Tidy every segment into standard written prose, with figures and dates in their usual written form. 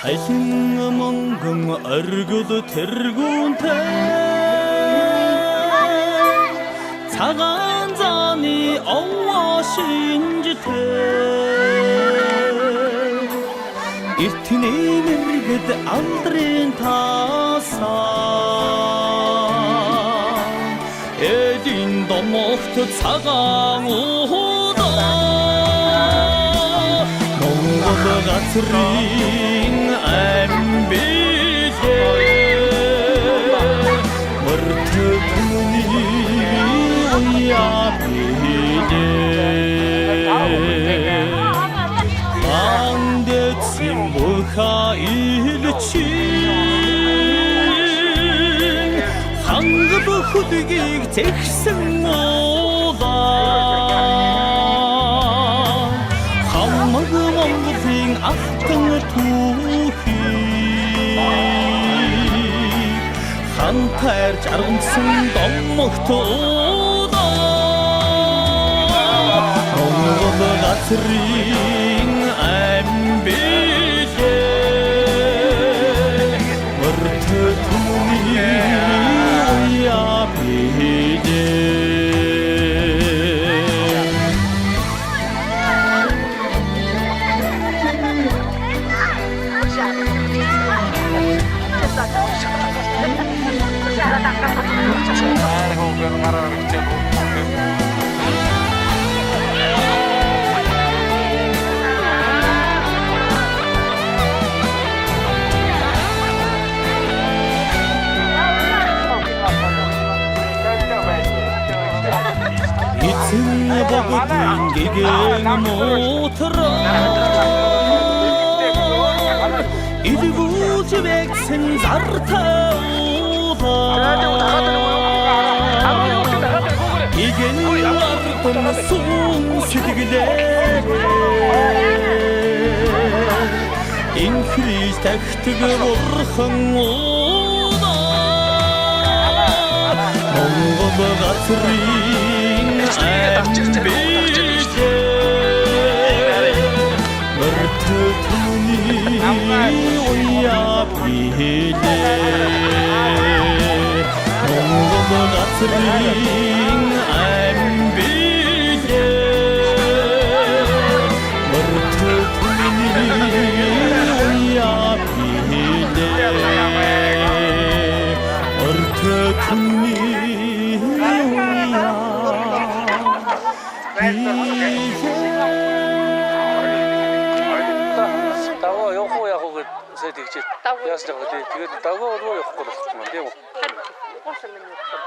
Цалин мөнгөн оргил тэргүүнтэй цагаан заны овоо шинжтэй эртний мэргэд алдрын таасаа эдийн домогт цагаан удаа Монгол газрын амбилээ мөртө түүний уяа билээ андецин буха илчин хангал хөдгийг зэгсэн уулаа хамаг Монголын алтан түүхийг хантайр жаргамсан домогт удаа Монгол газрын амбилээ мөртө түүний уяа билээ. Эцэн богдын гэгэн муутраа илгүүлж вэгсэн зартай уулаа Igen ардын сүүн сэтгэлээ инхрий тагтаг бурхан удаа Монгол газрын амбилээ мөртө түүний уяа билээ Монгол газрын амбилээ мөртө түүний уяа билээ мөртө түүний уяа Даваа явах уу яах уу гэд сая тэгжээ. Яасан яг тий. Тэгээд даваа руу явахгүй болох юм тийм үү? Угаасаа минь явахгүй.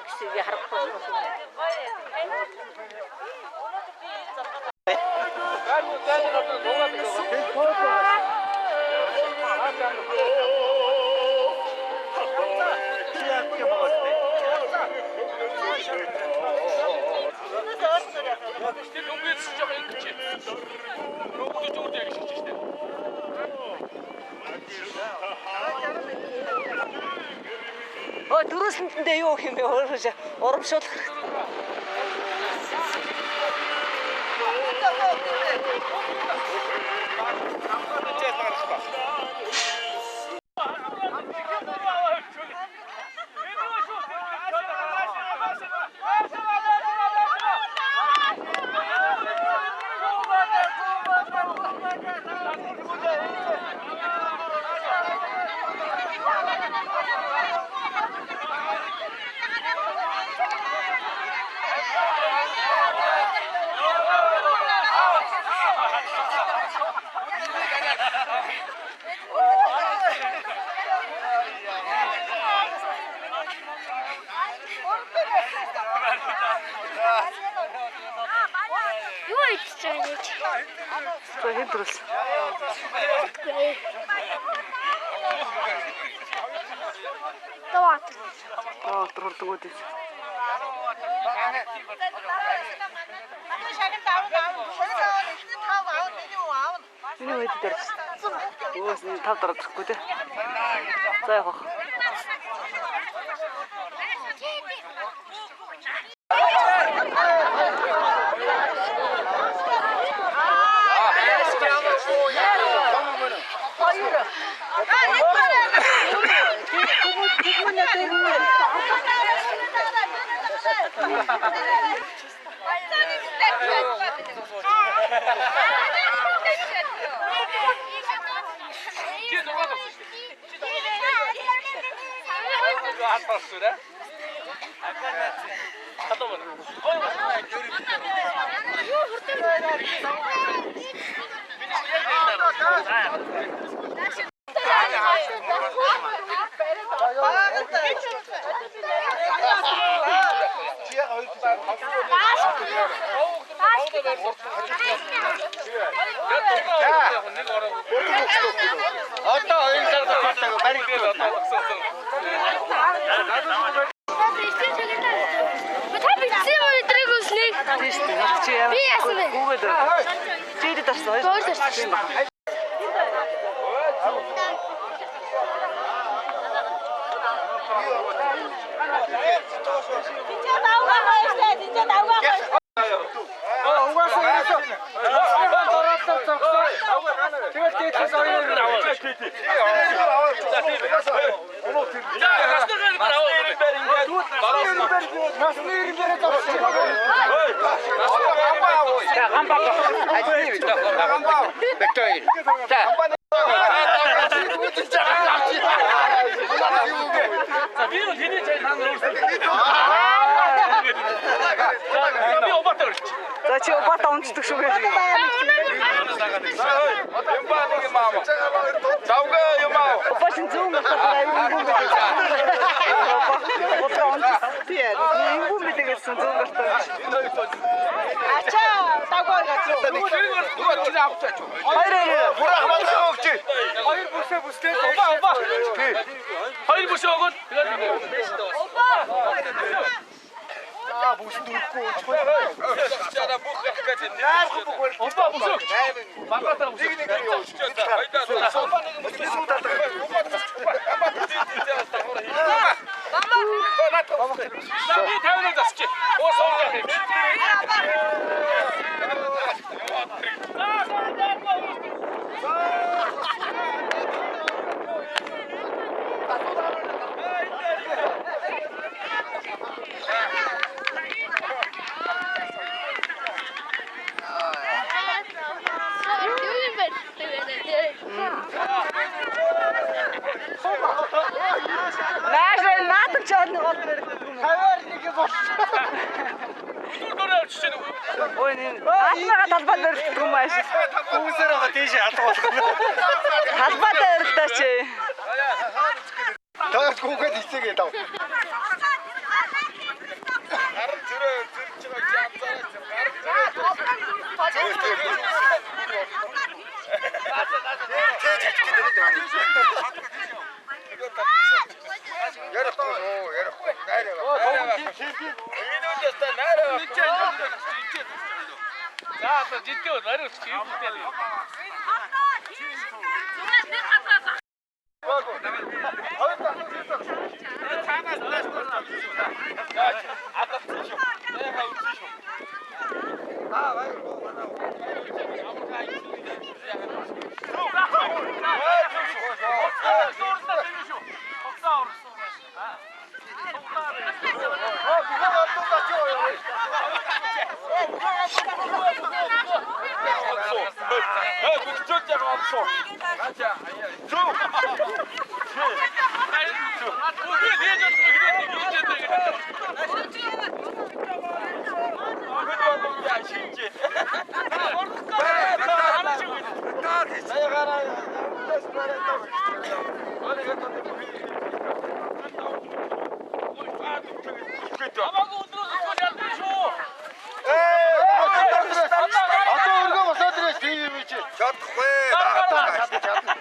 Тэгсээ харахгүй. Өө дөрөөсөндөө юу гэх юм бэ? Өөрөө урамшуулах хэрэгтэй. За хэн төрүүлсэн? Даваатар. Даваатар хурдгууд дээ. Миний үед дээр өөс нь 5 дараа төрөхгүй дээ. За явах. Одоо хоёр сар тохиолдог бариг. Та бичсэн юм өдрийг өснө. Тийм шүү дээ. Чи яа? Би яасан бэ? Гүүгээд. Чи хэд дарсан? Хоёр дарсан. Тийм байна. За чи убата унцдаг шүү гээ. Опа чин зүүн гартаа аюу юм бэ. Опа унцдаг. Тийм. Юм бэ гэсэн зүүн гартаа. Ачаа дагвар гацуу. Хоёр Хоёр бүсээ бүсгээд опа опа. Хоёр бүсээ өгөөд тэгээд Аа бүсэнд өрөхгүй уучихгүй. Опа бүсээ өгч. Багатаа бүсээ. Нэг нэг явууч. За би 50-ыг засчих. Уу сууж явах юм. Юу юм бэ? Нааш наатар ч орны гол баригддаг юм. Өдөр дөрөв авчиж байна уу? Ой энэ наатнаага талбай баригддаг юм ааш. Хүүсээр байгаа тийш алга болох. Талбайтай баригдаач. Таас гүгээд ицээгээ дав. За одоо жидгээ бариулчих юм дээ. Хамаагүй өдрөөс өсгөл ялдаг шүү. Одоо өргөө Чадахгүй. Чадна.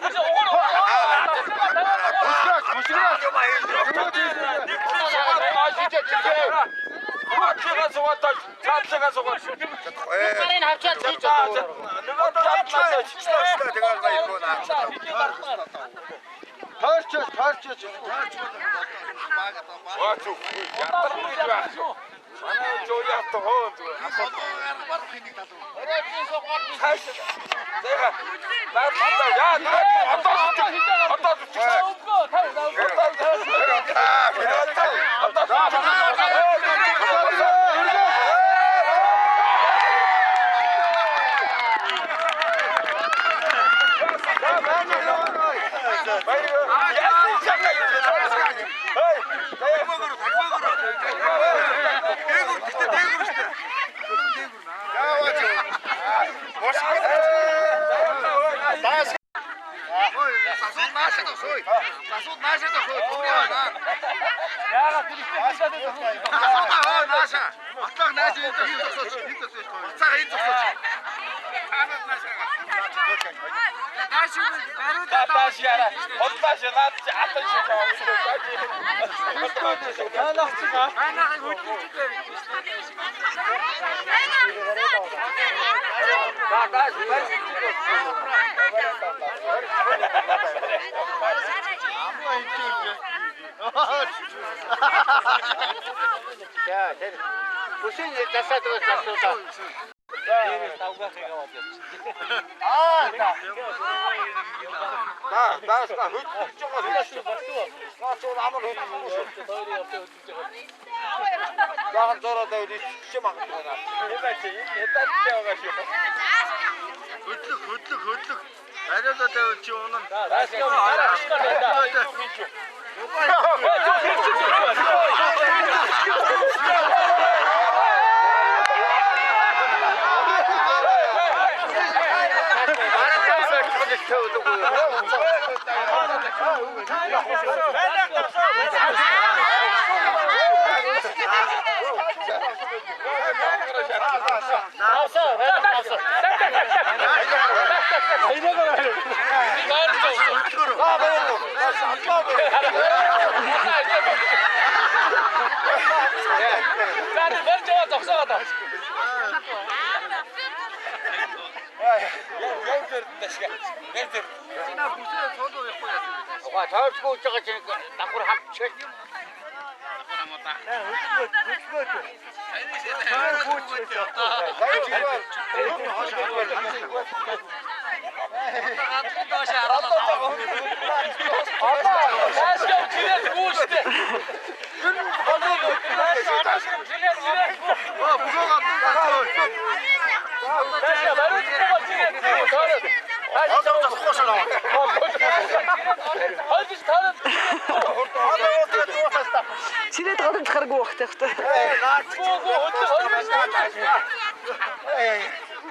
Чирээд гадаг гаргүй байх тахтай.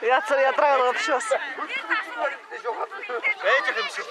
Яцар ядраа байгаа биш бас. Байж юм шиг.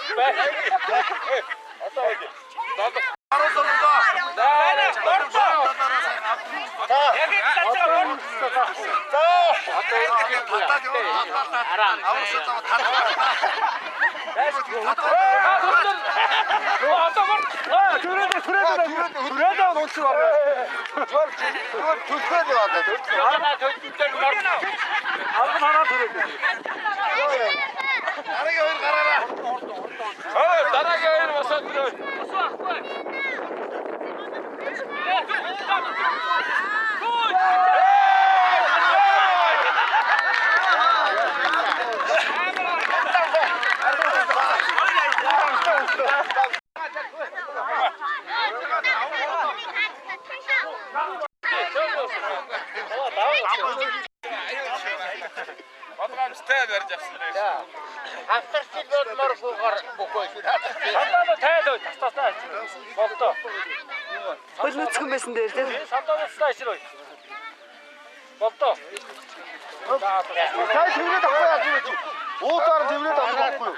Хөл нүцгэн байсан дээр тийм. Сая тэрвэд авахгүй яаж юм бэ? Уудаар тэрвэд авах байхгүй юу?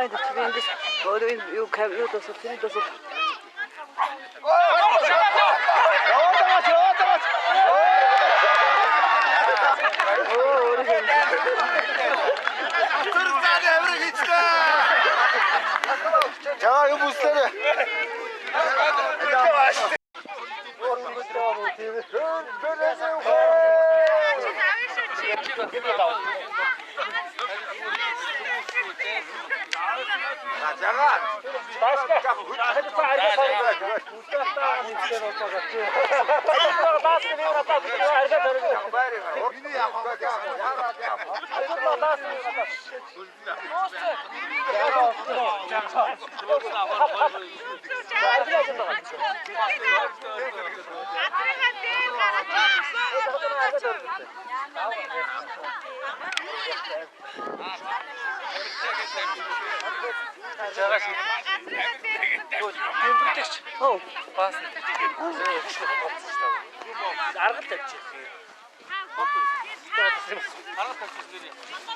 Ай, тэр эндээс өөрөө энэ юу кам юу тусал, тэр тусал. За юм үслээрээ.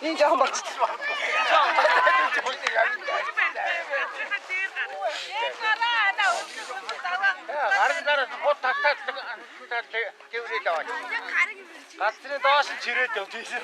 Энэ жоохон болчихсон. Газрын доош нь чирээд явж ийсэн.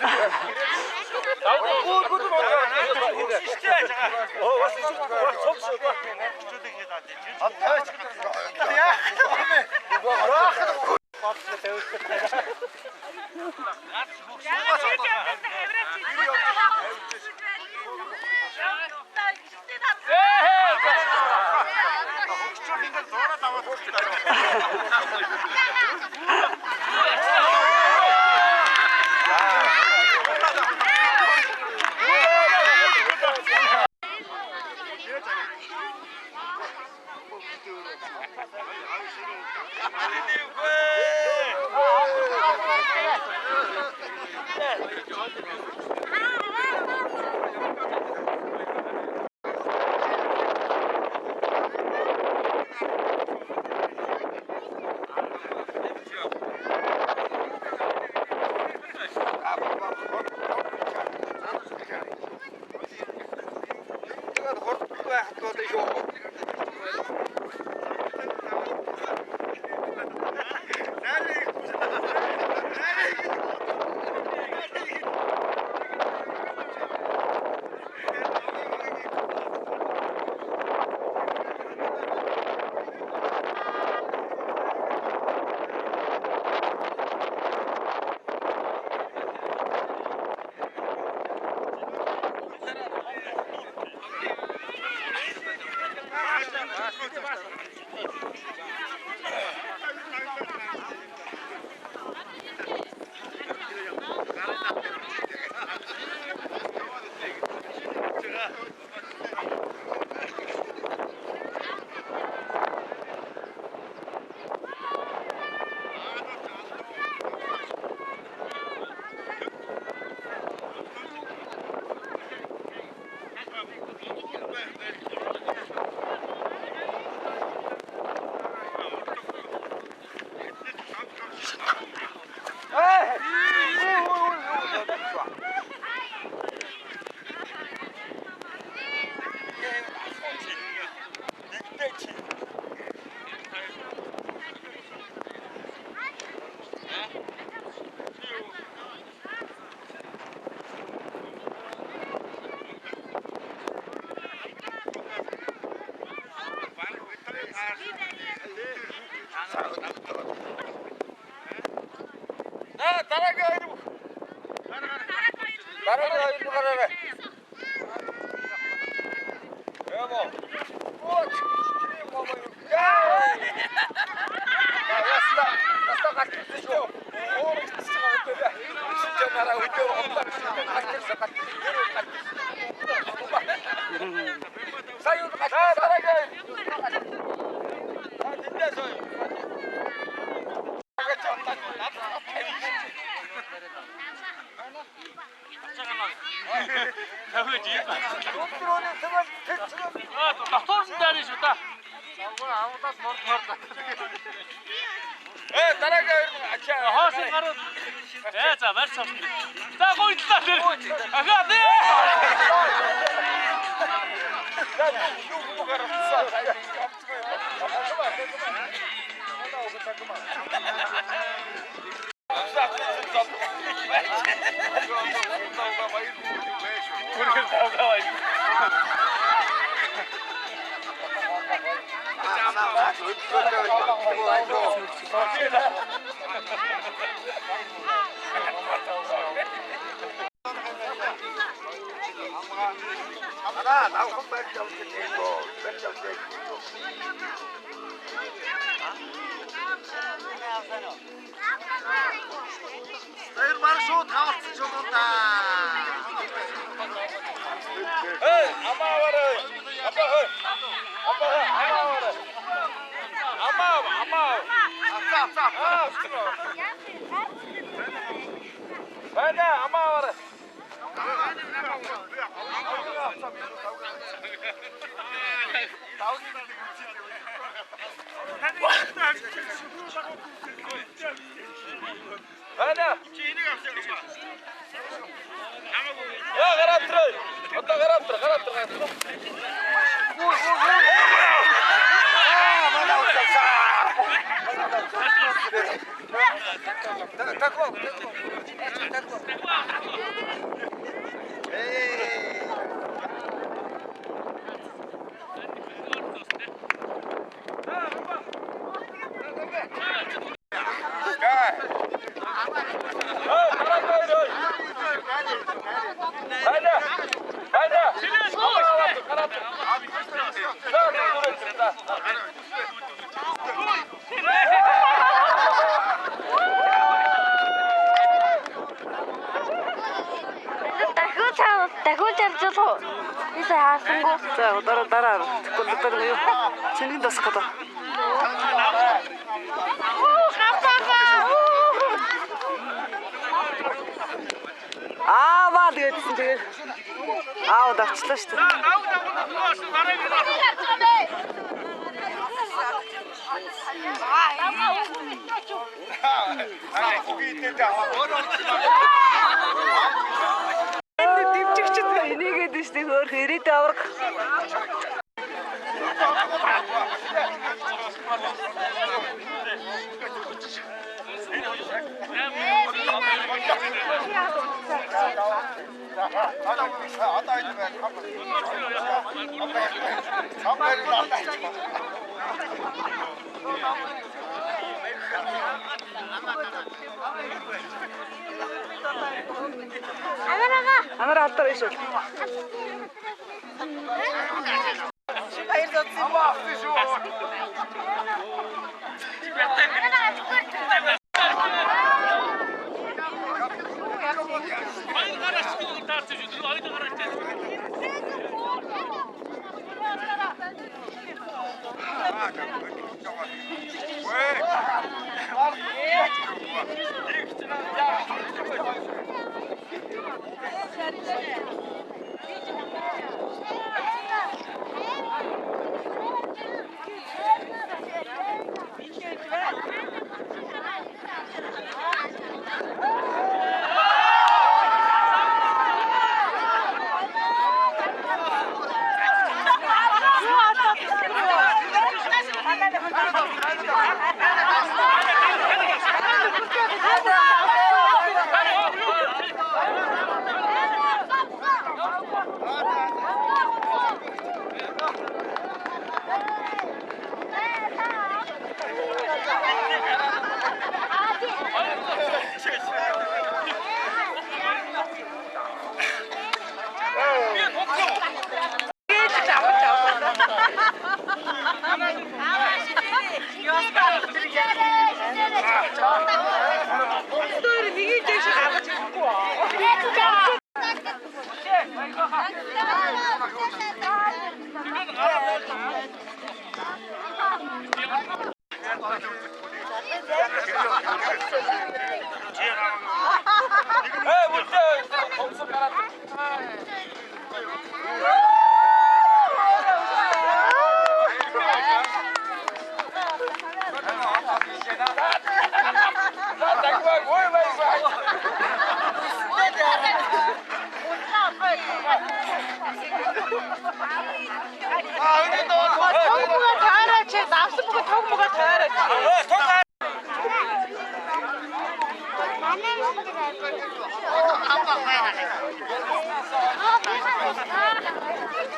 За дараа дараа тэгэхгүй дараа юу цэнгэн дасах гэдэг. Ааваа гэдсэн тэгээд аав давчлаа шүү дээ. Дэмжигчд энийгээд нь шүү дээ хөөх ирээд авраг. Анараа алдар иш бол.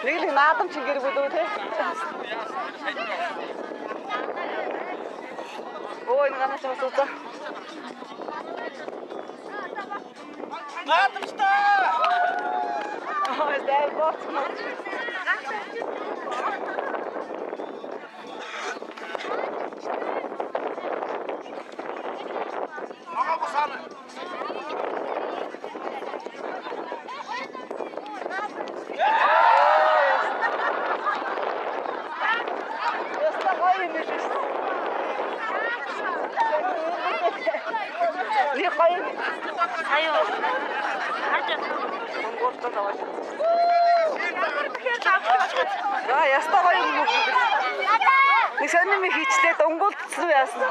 Нэг л наадам чи гэргүүд үү те. Наач бас үзээ. Наадамжтай. Ой, дай бот. Яста гоё юм биш. Нэг гоё. Сая харж Монголд аваад. За, яста гоё юм уу? Нэг сонин юм хийчлээ дунгуулдсан уу яасан?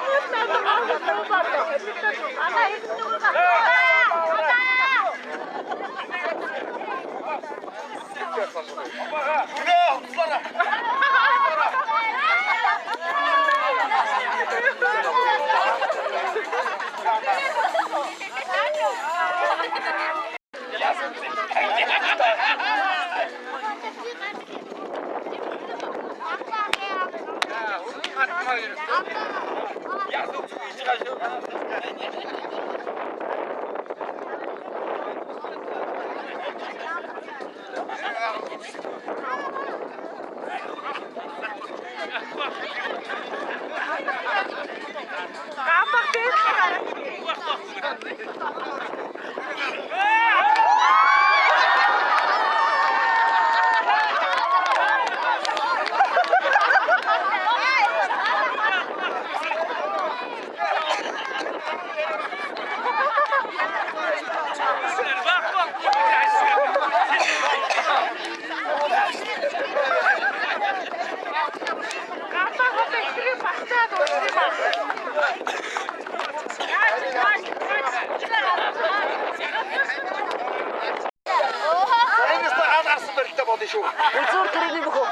Энэ хаал гарсан барилтаа бодно шүү. Үзүүр төрлийн бөхөө.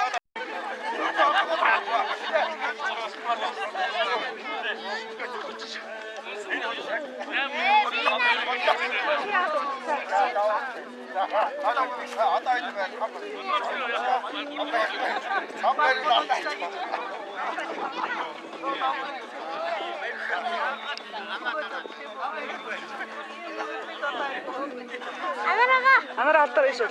Одоо энэ байна. Анараа алдар биш үү?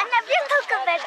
Анна би толгой байл.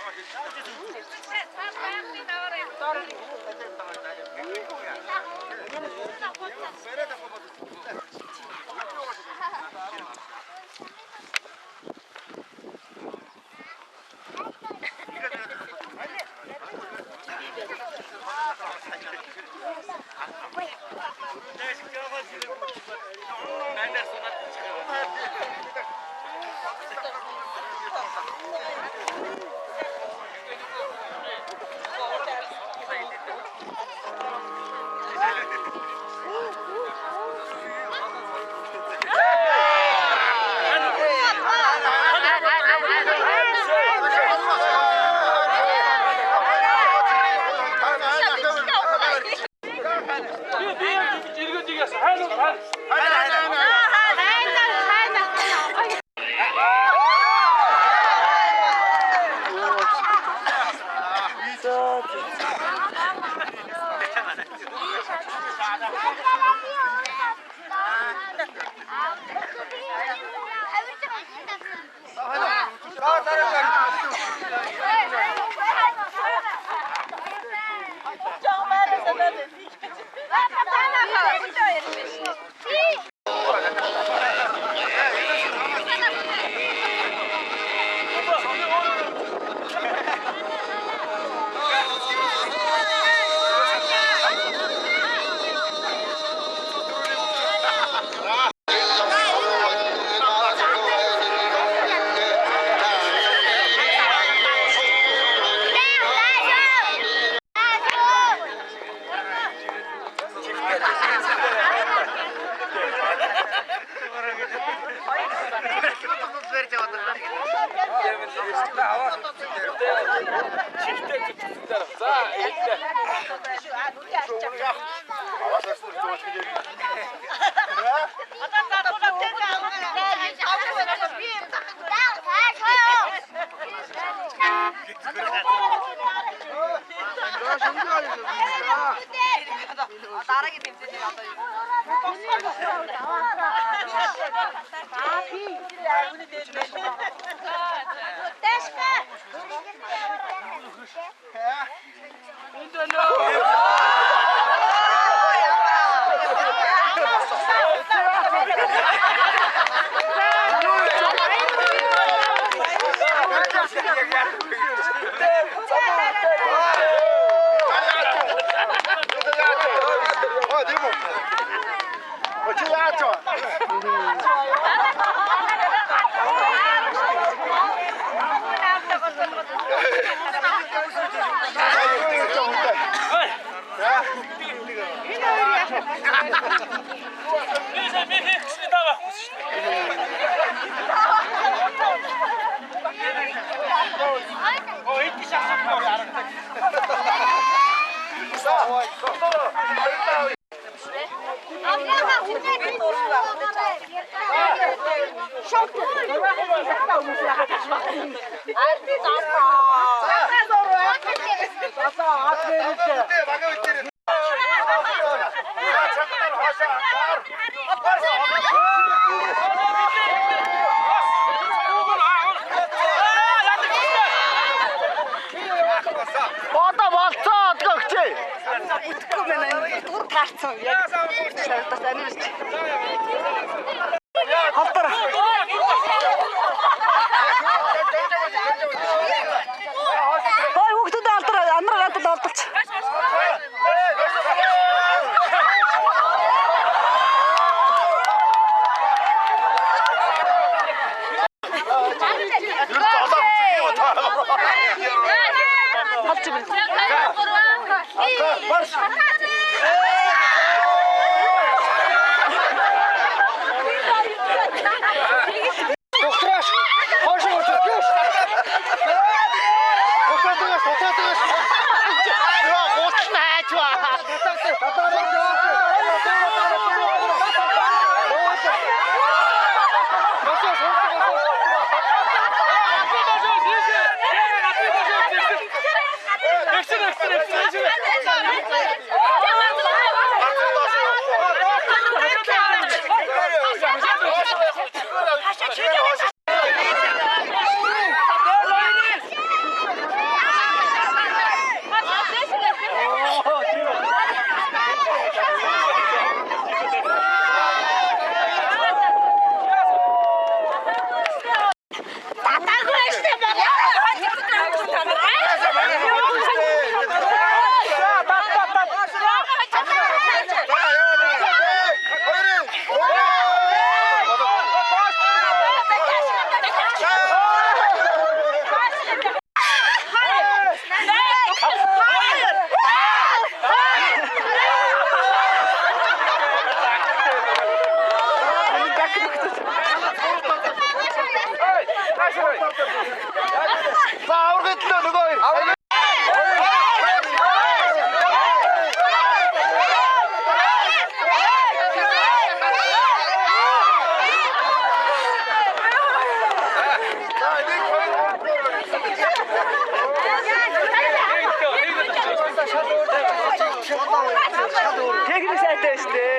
Техник сайтай шүү дээ.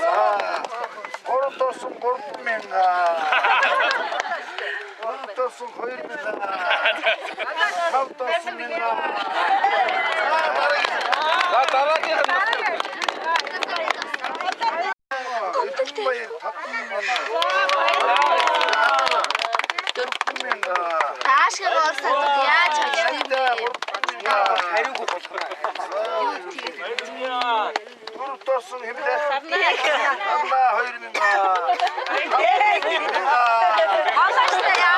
3 тоосон 3000. 3 тоосон 2000. 5 тоосон 1000. За дараагийнх нь 5000. Таашиг орсон яаж хожих юм бэ? Хариугүй болох. 4 тоосон хэмлээ. Сарнаа 2000. Олооштой яа.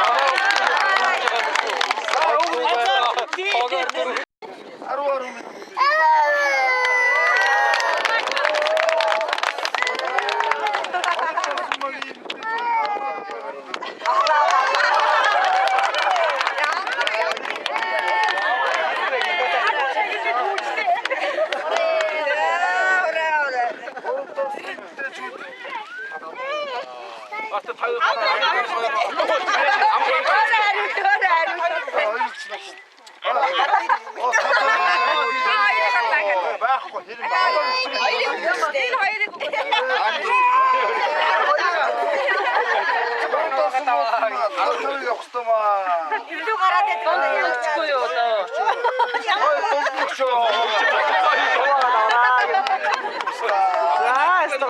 10 байхгүй хэрэг Илүү гараад байдаг. Өгчихгүй юу одоо. За.